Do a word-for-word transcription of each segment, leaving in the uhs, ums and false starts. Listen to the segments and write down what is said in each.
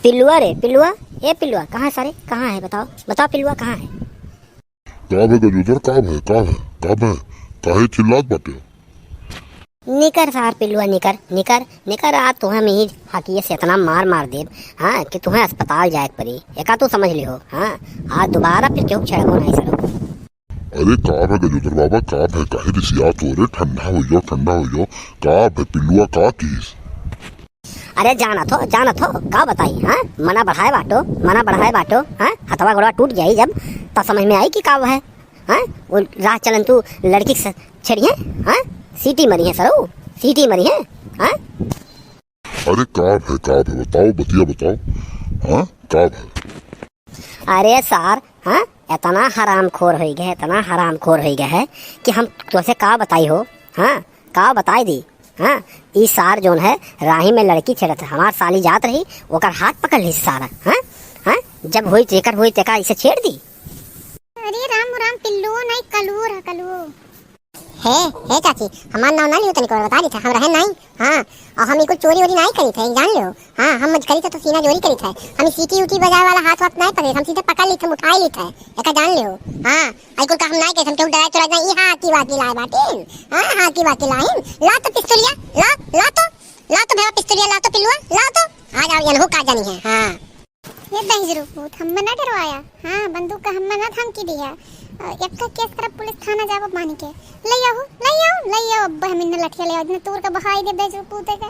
पिल्लुआ रे, पिल्लुआ, ए पिल्लुआ, कहाँ है सारे? कहाँ है? बताओ, बताओ पिल्लुआ, कहाँ है? का भे गजोधर, का भे, का भे, का भे? काहे चिल्लात बाटे? निकर सार पिल्लुआ, निकर, निकर, निकर, आज तुहें हम यही हाकिये से इतना मार मार देब, हाँ, कि तुहें अस्पताल जाए के पड़ी। एका तू समझ लिहो, हाँ, आज दोबारा फिर केहू छेड़बो नहीं सरो। अरे का भे गजोधर बाबा, का भे, काहे रिसियात हो रे? ठंडा हो जाओ, ठंडा हो जाओ। का भे पिल्लुआ, का किहिस? अरे जानत हो, जानत हो, का बताई, हाँ? मना बढ़ाए बाटो, मना बढ़ाए बाटो, हाँ? हथवा गोड़वा टूट जाई जब, तब समझ में आई कि का है, हाँ? वो राह चलन तू लड़की के स-, छेड़िए, हाँ? सीटी मरी है सरो, सीटी मरी है, हाँ? अरे का भे, का भे, बताओ, बतिया बताओ, हाँ? का भे? अरे सार, हाँ, इतना हरामखोर होइ गए, इतना हरामखोर होइ गए है कि हम तोसे का बताई हो, हाँ, का बताई दी, हाँ, ई सार जोन है राही में लड़की छेड़त है, हमार साली जात रही, ओकर हाथ पकड़ ली सारा, हाँ, हाँ, जब होई तेकर होई तेका इसे छेड़ दी। अरे राम राम, पिल्लुओ नहीं, कलुओ रह, कलुओ। हे, हे चाची, हमार नाव ना लियो तनिको, बता दी था, हम रहे नहीं। हाँ, और हम इको चोरी वोरी नहीं करी थे, जान लियो। हाँ, हम करी थे तो सीना जोरी करी थे। हम सीटी उटी बजाए वाला हाथ वाथ नहीं पकड़े, हम सीधे पकड़ ली थे, हम उठाई ली थे। एका जान लियो। हाँ, आई कुल का हम नहीं करी, हम केहू डराए चोराए नहीं, ई हाथी वाथी लाए बाटिन। हाँ, हाथी वाथी लाइन। ला तो पिस्तौलिया, ला, ला तो, ला तो भैया पिस्तौलिया, ला तो पिल्लुआ, ला तो। आ जाओ, यनहु का जानी है। हाँ। ये दहिजरू पूत, हम्मे ना डरवाया। हाँ, बंदूक का हम्मे ना धमकी दिया। अ, एक का केस करब पुलिस थाना जाबो मान के। ले आओ, ले आओ, ले आओ, अब हम इन्हें लठिया ले आओ, इतने तूर का बहाई दे दहिजरू पूते के।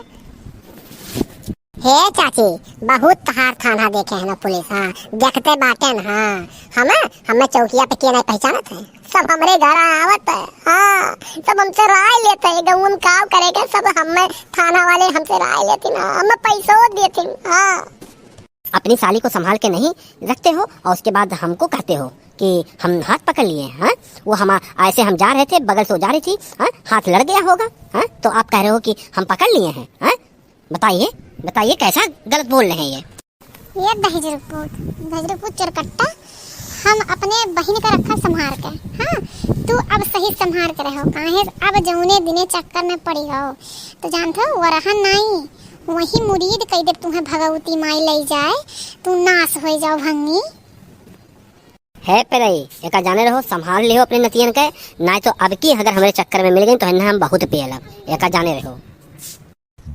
हे चाची, बहुत तहार थाना देखे है ना पुलिस, हाँ, देखते बाटे न, हाँ। हम, हमें चौकिया पे के नहीं पहचानत है, सब हमरे घर आवत है, हाँ, सब हमसे राय लेते हैं, गौन काव करे के, सब हमें थाना वाले हमसे राय लेते ना, हमें पैसो देते, हाँ। अपनी साली को संभाल के नहीं रखते हो और उसके बाद हमको कहते हो कि हम हाथ पकड़ लिए, हाँ? वो हम, ऐसे हम जा रहे थे, बगल से वो जा रही थी, हाँ? हाथ लड़ गया होगा, हाँ? तो आप कह रहे हो कि हम पकड़ लिए हैं, हाँ? बताइए, बताइए कैसा गलत बोल रहे हैं ये? ये दहिजरू पूत, दहिजरू पूत चोरकट्टा, हम अपने बहिन का रखा संभाल के, हाँ? तू अब सही संभाल के रहो, काहे अब जौने दिने चक्कर में पड़ी हो, तो जानत हो, वो रहा नहीं, वही मुरीद कई देब तुहें भगवती माई लई जाए, तू नाश होई जाओ भंगी। हे पेलई, एका जाने रहो, संभाल लिहो अपने नतियन के, नाय तो अब की अगर हमरे चक्कर में मिल गई तो इन्हें हम बहुत पेलब, एका जाने रहो।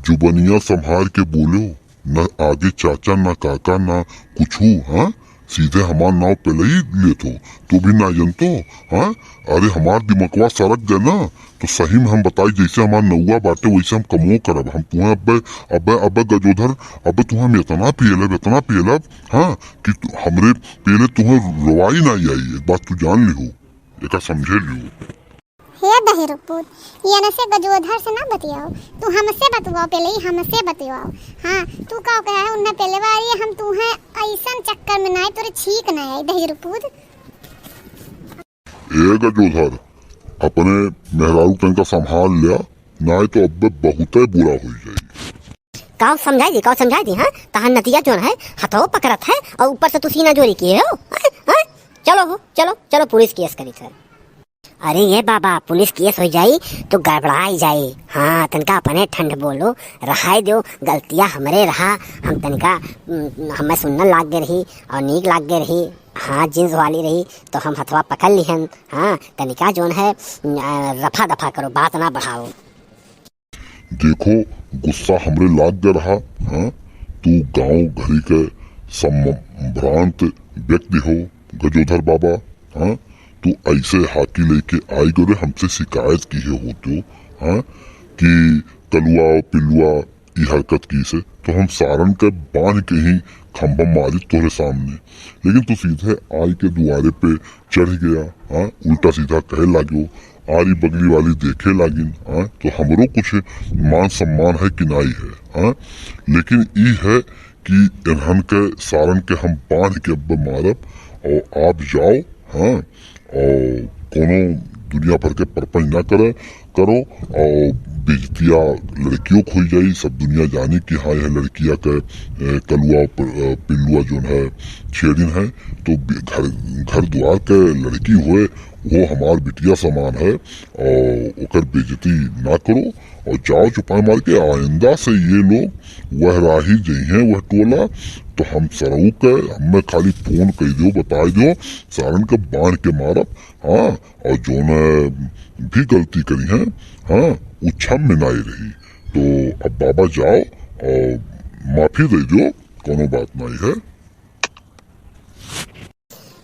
जुबनिया संभाल के बोलो, न आगे चाचा, न काका, न कुछू, हाँ? सीधे हमार नाव पेलई लेत हो, तू भी ना जनतो, हाँ? अरे हमार दिमकवा सरक गए ना, तो सही में हम बताई, जैसे हमार नौआ बाटे, वैसे हम कमो करब। हम तुहें अब्बे, अब्बे, अब्बे गजोधर, अब्बे तुहें हम इतना पियलब, इतना पियलब, हाँ, कि तू, हमरे पेले तुहें रोवाई ना आई। एक बात तू जान लिहो, एका समझे लिहो। हे दहिजरू पूत, यनसे गजोधर से ना बतियाओ, तू हमसे बतुआओ, पेलई हमसे बतुआओ। हाँ, तू का कहा है, उन्हें पेले बारी हम तुहें ऐसन चक्कर में ना आए, तोरे छींक ना आए, दहिजरू पूत। ए गजोधर, अपने मेहरारू तनका संभाल लिया, नाय तो अब्बे बहुते बुरा होई जाई। काव समझाई दी, काव समझाई दी, हाँ? तहार नतिया जोन है, हथवा पकड़त है और ऊपर से तू सीना जोरी किए हो, हाँ? हाँ? चलो हो, चलो, चलो पुलिस केस करी थे। अरे ये बाबा, पुलिस केस हो जाई तो गड़बड़ाई जाई। हाँ, तनका अपने ठंड बोलो, रहाई दो, गलतिया हमरे रहा, हम तनका, उम, हमें सुनने लाग गए रही और नीक लाग गए रही। हाँ, जींस वाली रही तो हम हथवा पकड़ लिहन। हाँ, तनिका जोन है, अ, रफा दफा करो, बात ना बढ़ाओ। देखो, गुस्सा हमरे लाग गए रहा, हाँ, तू गाँव घरी के संभ्रांत व्यक्ति हो गजोधर बाबा, हाँ, तू ऐसे हाकी लेके आई गो रे, हमसे शिकायत किहे हो तो, हाँ, कि कलुआ पिल्लुआ ई हरकत की से, तो हम सारन के बांध के ही खंभा मारी तोरे सामने। लेकिन तू सीधे आई के दुआरे पे चढ़ गया, हाँ, उल्टा सीधा कहे लागो, आरी बगली वाली देखे लागिन, हाँ, तो हमरो कुछ मान सम्मान है कि नाई है, हाँ, लेकिन ई है कि इन्हन के सारन के हम बांध के अब मारब और आप जाओ, हाँ, और कोनो दुनिया भर के परपंच ना करे, करो और बेइज्जतिया लड़कियों खोई जाई, सब दुनिया जानी कि हाँ, यह लड़किया के, ए, कलुआ प-, अ, पिल्लुआ जोन है, छेड़िन है, तो बे-, घर, घर द्वार के लड़की होए, वो हमार बिटिया समान है और ओकर बेइज्जती ना करो और जाओ चुपाई मार के, आइंदा से ये लोग वह राही जइहें, वह टोला, तो हम सरऊ के, हमें खाली फोन कइ दियो, बताइ दियो, सारन के बांध के मारब। हाँ, और जौन भी गलती करिहें, हाँ, उ क्षम्य नाई रही। तो अब बाबा जाओ और माफी दइ दियो, कोनो बात नाई है।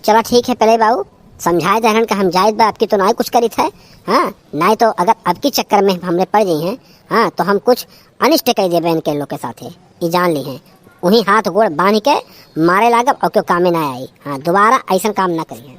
चला ठीक है, पहले बाबू समझाए दे रहन का हम जाइत बा, अबकी तो नाई कुछ करित है। हाँ, नाई तो अगर अबकी चक्कर में हमरे पड़ जइहें, हाँ, तो हम कुछ अनिष्ट कइ देबे इनके लोग के साथे, ई जान लिहें। उहीं हाथ गोड़ बांध के मारे लागब और क्यों कामे ना आई। हाँ, दोबारा ऐसन काम ना करिहें।